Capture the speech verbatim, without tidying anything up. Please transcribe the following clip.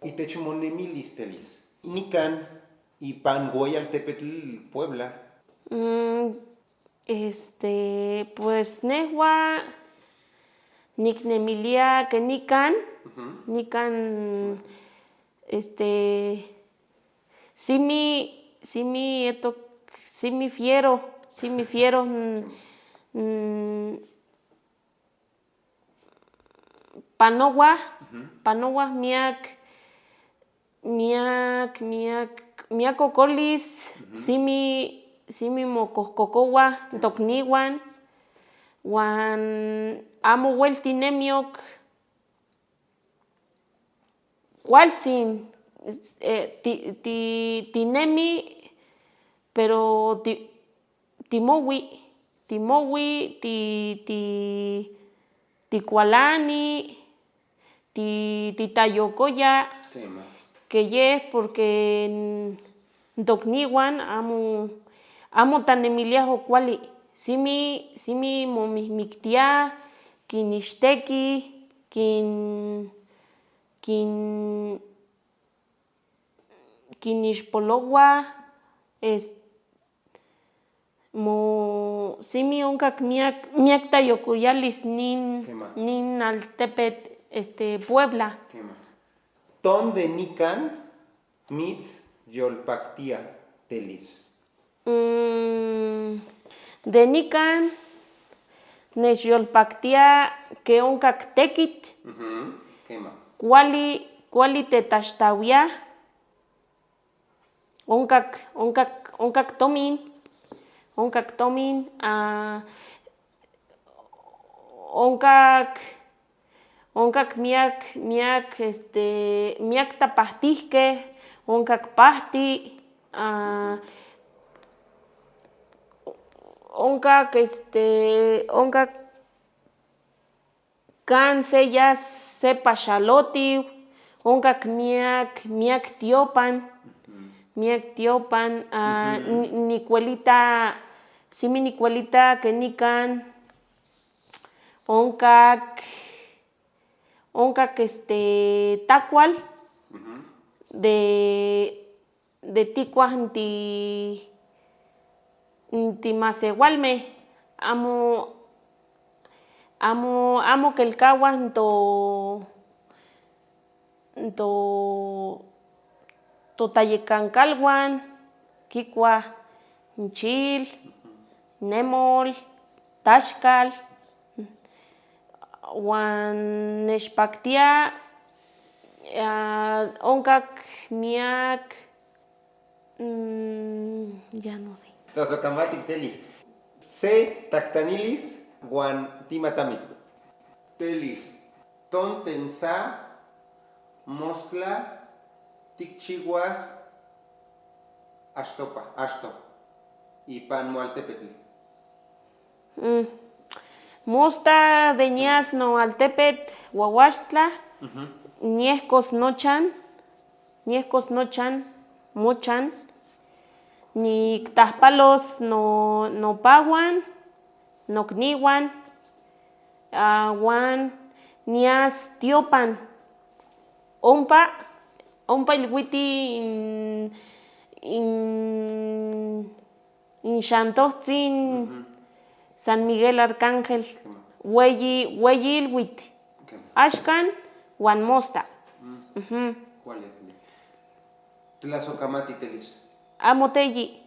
Ipechumon nemilis telis. Nikan ipan goyal tepetl Puebla. Mm, este, pues nehua niknemiliya kẹ nikan, nikan, este, simi, simi eto, simi fiero, simi fiero, mm, mm, panowa, panowa miak, miak, miak, miak kokolis, simi, simi mokokokowa ntokniwan, wan amo wel tinemiok. Kualtzin, eh, ti, ti, tinemi, pero ti, timowi, timowi, ti, ti, tikualani, ti, titayokoya. Keye, porque ntokniwan amo, amo ta nemiliya ho kuali. Simi, simi momihmiktiya, kin ishteki, kin, kin, kin ishpolowa, es, mo simi onkak miak, miak tayokoyalis nin, nin altepet, este, Puebla. Ton de nikan mits yolpaktiya telis. Mm, de nikan nesh yolpaktiya ke onkak tekit. Kuali, kuali te tashtawia. Onkak, onkak, onkak tomin, onkak tomin, ah, onkak, onkak miak, miak, este, miak tapahtihke, onkak pahti, ah, onkak, este, onkak kan se ya sepa xalotiw, onkak miak, miak tiopan, miak tiopan, ah, ni, ni kuelita, simi ni kuelita ke nikan, onkak, onkak, este, takual de de tikuah nti, nti masewalme, amo, amo, amo kelkawah nto, nto, to tayekankalwan, kikuah nchil, nemol, tashkal, wan neshpaktiya, ah, onkak miak, mm, ya no sé. Tasokamati telis. Se taktanilis wan timatami. Telis. Tontensa mostla tikchiwas ashtopa, ashto. Ipan mo altepetli. Mm. Mosta de ñas no altepet Wawashtla, ñehkos nochan, ñehkos nochan, mochan, ni ktahpalos no, nopawan, nokniwan, ah, wan ñas tiopan. Ompa, ompa ilwiti in, in, in xantohtzin San Miguel Arcángel, weyi, weyi ilwit. Ashkan wan mosta. Tlasokamati telis. Amo teyi.